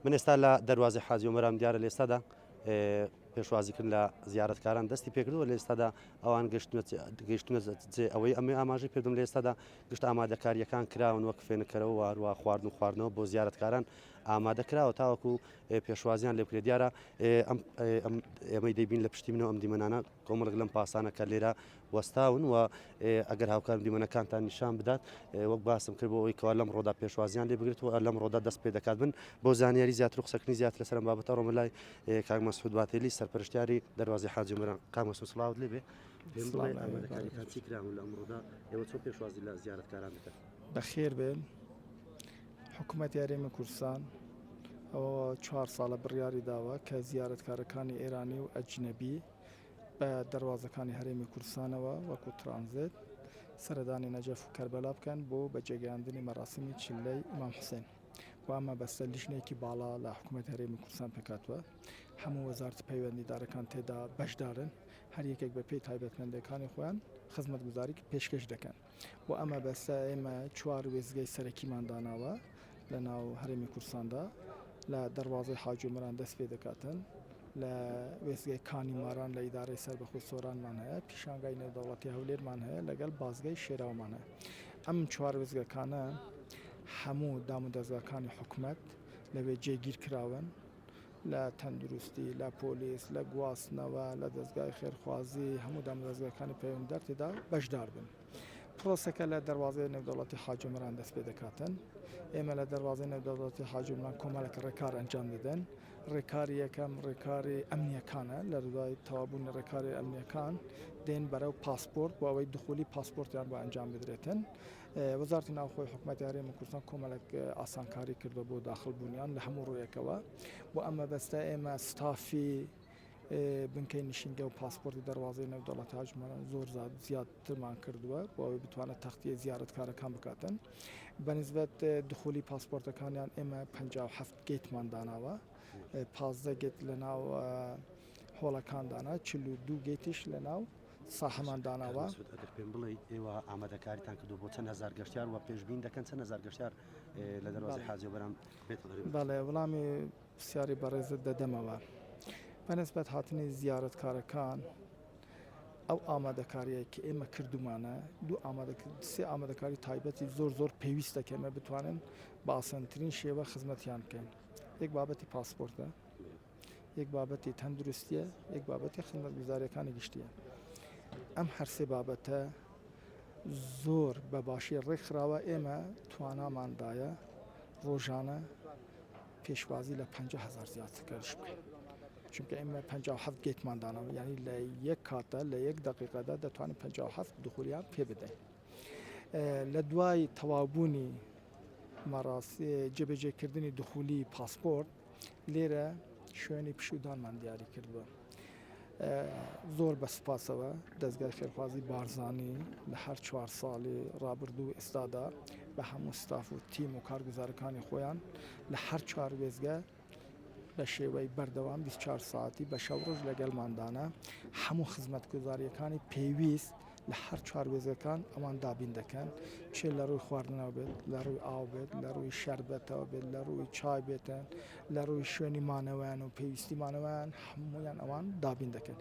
من ئێستا لە دەروازەی حاجی ئۆمەرام دیارە لە ئێستادا پێشوازیکردن لە زیارەتکاران دەستی پێکردووە لە ئێستادا ئەوان گەیشتونە جێ ئەوەی ئەمە ئاماژەی پێدم لە ئێستادا گشت ئامادەکاریەکان کراون وەک فێنکەرەوە و هەروە خواردن و خواردنەوە بۆ زیارەتکاران ئامادە کراوە تاوەکو پێشوازیان لێ بکرێت دیارە ئەم ئێمەی دەیبین لە پشتی منەوە ئەم دیمەنانە کۆمەڵێک لەم پاسانە کە لێرە وەستاون و ئەگەر هاوکارم دیمەنەکانتان نیشان بدات وەک باسم کرد بۆ ئەوەی کەوا لەم ڕۆدا پێشوازیان لێ بگرێت و لەم ڕۆدا دەست پێ دەکات بن بۆ زانیاری زیاتر و قسەکردنی زیاتر لەسەر ئەم بابەتە ڕۆمە لای کاک مەسعود باتێلی سەرپەرشتیاری دەروازەی حاجی عومەران. کاک مەسعود سڵاوت لێ بێ پێم بڵێ ئامادەکاریەکان چی کراون لە ئەمڕۆدا ئێوە چۆن پێشوازی لە زیارەتکاران دەکەن؟ بەخێر بێن. حکوومەتی هەرێمی کوردستان ئەوە چوار ساڵە بڕیاری داوە کە زیارەتکارەکانی ئێرانی و ئەجنەبی بە دەروازەکانی هەرێمی کوردستانەوە وەکو ترانزێت سەردانی نەجەف و کەربەلا بکەن بۆ بەجێگەیاندنی مەراسیمی چلەی ئیمام حوسێن. بۆ ئەم مەبەستە لیژنەیەکی باڵا لە حکوومەتی هەرێمی کوردستان پێکهاتووە، هەموو وەزارەتە پەیوەندیدارەکان تێدا بەشدارن، هەر یەکێک بە پێی تایبەتمەندییەکانی خۆیان خزمەتگوزاری پێشکەش دەکەن. بۆ ئەم مەبەستە ئێمە چوار وێستگەی سەرەکیمان داناوە لە ناو هەرێمی کوردستاندا، لە دەروازەی حاجی عومەران دەست پێ دەکاتن، لە وێستگەی کانی ماران لە ئیدارەی سەربەخۆی سۆرانمان هەیە، پیشانگای نێودەوڵەتی هەولێرمان هەیە، لەگەڵ بازگەی شێراومان هەیە. ئەم چوار وێستگەکانە هەموو دامودەزگاکانی حکومەت لەوێ جێگیر کراون، لە تەندروستی، لە پۆلیس، لە گواستنەوە، لە دەزگای خێرخوازی، هەموو دامودەزگاکانی پەیوەندیدار تێدا بەشدار بن. پرۆسەکە لە دەروازەی نێودەوڵەتی حاجی عومەران دەست پێ دەکاتن. ئێمە لە دەروازەی نێودەوڵەتی حاجی عومەران کۆمەڵێک ڕێکار ئەنجام دەدەن. ڕێکاری یەکەم ڕێکاری ئەمنییەکانە، لە دوای تەواوبوونی ڕێکاری ئەمنییەکان دێن بەرەو پاسپۆرت بۆ ئەوەی دخولی پاسپۆرتیان بۆ ئەنجام بدرێتن. وەزارەتی ناوخۆی حکوومەتی هەرێمی کوردستان کۆمەڵێک ئاسانکاری کردووە بۆ داخل بوونیان لە هەموو ڕوویەکەوە. بۆ ئەم مەبەستە ئێمە ستافی بنکەی نشینگە و پاسپۆرتی دەروازەی نێودەوڵەتی هاژماران زۆر زیاترمان کردووە بۆ ئەوەی بتوانێت تەختیە زیارەتکارەکان بکاتن. بەنسبەت دخولی پاسپۆرتەکانیان ئێمە 57 gate مان داناوە، 15 gate لە ناو هۆڵەکان دانا، 42 gate یش لە ناو ساحەمان داناوە. ئەگەر پێم بڵێی ئێوە ئامادەکاریتان کردووە بۆ چەند هەزار گەشتیار و پێشبین دەکەن چەند هەزار گەشتیار لە دەروازەی حاجی ئۆمەران بێتە دەرەوە؟ بەڵێ وڵامی پرسیاری بەڕێزت دەدەمەوە. بەنسبەت هاتنی زیارەتکارەکان ئەو ئامادەکارییە کە ئێمە کردومانە دوو ئامادە سێ ئامادەکاری تایبەتی زۆر زۆر پێویستە کە ئێمە بتوانن بە ئاسانترین شێوە خزمەتیان بکەین. یەک بابەتی پاسپۆرتە، یەک بابەتی تەندروستیە، یەک بابەتی خزمەتگوزاریەکانی گشتیە. ئەم هەرسێ بابەتە زۆر بە باشی ڕێکخراوە ئێمە تواناماندایە ڕۆژانە پێشوازی لە 50 هەزار زیاتر گەشت بکەین چونکە ئێمە 57 gate مان داناوە یعنی لە یەک کاتە لە یەک دقیقەدا دەتوانین 57 دخولیان پێ بدەین لە دوای تەواوبوونی مەڕاسی جێبەجێکردنی دخولی پاسپۆرت لێرە شوێنی پشوودانمان دیاری کردووە. زۆر بە سوپاسەوە دەزگای خێرخوازی بارزانی لە هەر چوار ساڵی ڕابردوو ئێستادا بە هەموو ستاف و تیم و کارگوزارەکانی خۆیان لە هەر چوار وێستگە بە شێوەی بەردەوام 24 ساعتی بە شەو ڕۆژ لەگەڵماندانە هەموو خزمەتگوزاریەکانی پێویست لە هەر چوار وێستگەکان ئەوان دابین دەکەن چ لە ڕووی خواردنەوە بێت لە ڕووی ئاو بێت لە ڕووی شەربەتەوە بێت لە ڕووی چای بێتن لە ڕووی شوێنی مانەوەیان و پێویستی مانەوەیان هەموویان ئەوان دابین دەکەن.